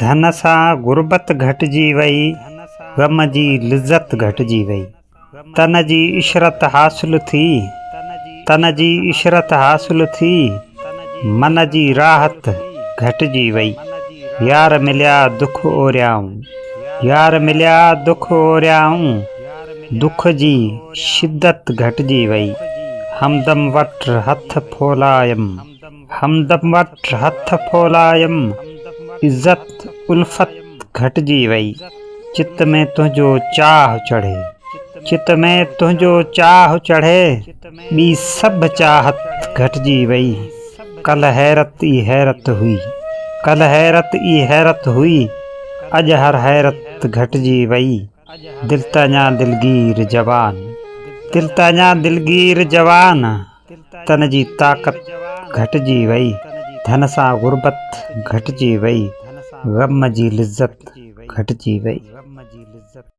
ڌن سان غربت گهٽجي وئي، غم جي لذت گهٽجي وئي. تن جي عشرت حاصل ٿي، تن جي عشرت حاصل ٿي، من جي راحت گهٽجي وئي. يار مليا دک اوريائون، يار مليا دک اوريائون، دک جي شدت گهٽجي وئي. همدم وٽ هٿ ڦولايم. همدم وٽ هٿ ڦولايم، عزت الفت گهٽجي وئي. چت ۾ تنهنجو چاهه چڙهي، چت ۾ تنهنجو چاهه چڙهي، ٻي سڀ چاهت گهٽجي وئي. ڪلهه حيرت ئي حيرت هئي، ڪلهه حيرت ئي حيرت هئي، اڄ هر حيرت گهٽجي وئي. دل ته اڃا دلگير جوان، دل ته اڃا دلگير جوان. تن جي طاقت گهٽجي وئي، ڌن سان غربت گهٽجي وئي، غم جي لذت گهٽجي وئي.